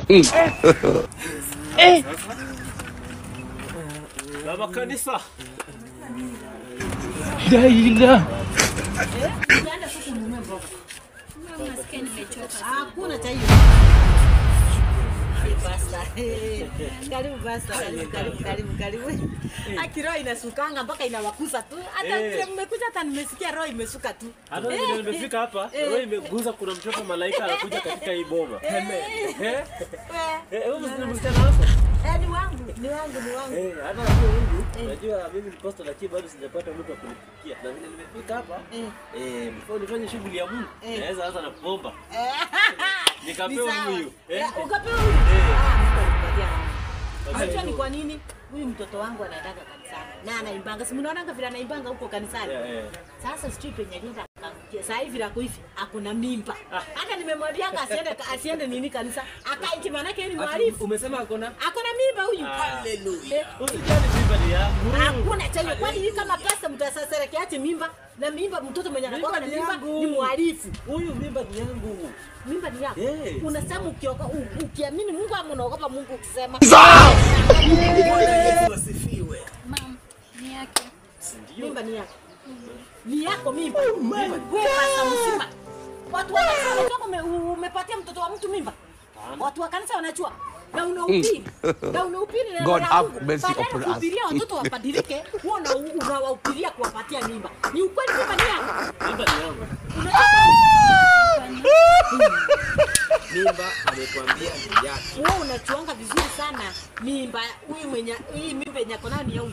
Eh. Baba kanisa. Daila. Hakuna cha hiyo. Karibu basta, karibu karibu karibu. Aki roho inasukanga mpaka inawakuza tu. Hata mmekuja hata nimesikia roho imesuka tu. Hata vile nimefika hapa, roho imeguza, kuna mtoto malaika anakuja katika hii boma. Eh? Eh, wewe msichana wako? Eh, ni wangu, ni wangu, ni wangu. Eh, hata sio huyu. Unajua mimi ni pastor lakini bado sijapata mtu wa kunipikia. Na vile nimefika hapa, before nifanye shughuli ya Mungu, naweza anza na kuomba. Nikapewa huyu. Ukapewa huyu? Unajua ni kwa nini? Huyu mtoto wangu anaendanga kanisani. Na anaimbanga. Si mnaonanga vile anaimbanga huko kanisani? Sasa sijui penye alienda akaangukia. Sasa hivi lako hivi akona mimba. Hata nimemwambia asiende nini kanisa. Akaiki maana yake ni mhalifu. Umesema akona? Akona mimba huyu. Hallelujah. Usijali mimba ni yangu. Hakuna cha hiyo. Kwani hii kama pesa mtasaserekeaje mimba? Na mimba mtoto mwenye anakuwa na mimba ni mhalifu. Huyu mimba ni yangu. Mimba ni yako. Unasema ukiamini Mungu ama unaogopa Mungu ukisema? Wasifiwe. Mam, ni yake. Mimba ni yako. Ni yako mimba. Wewe pasta mzima. Watu wa kanisa wanajua umepatia mtoto wa mtu mimba. Watu wa kanisa wanajua. Na unahubiri. Na unahubiri na God have mercy upon us. Kuhubiria watoto wabadilike, wewe unawahubiria kuwapatia mimba. Ni ukweli mimba ni yako. Mimba ni yangu. Mimba amekwambia ni yake. Wewe unachuanga vizuri sana mimba huyu mwenye hii mimba yenye ako nayo ni ya huyu.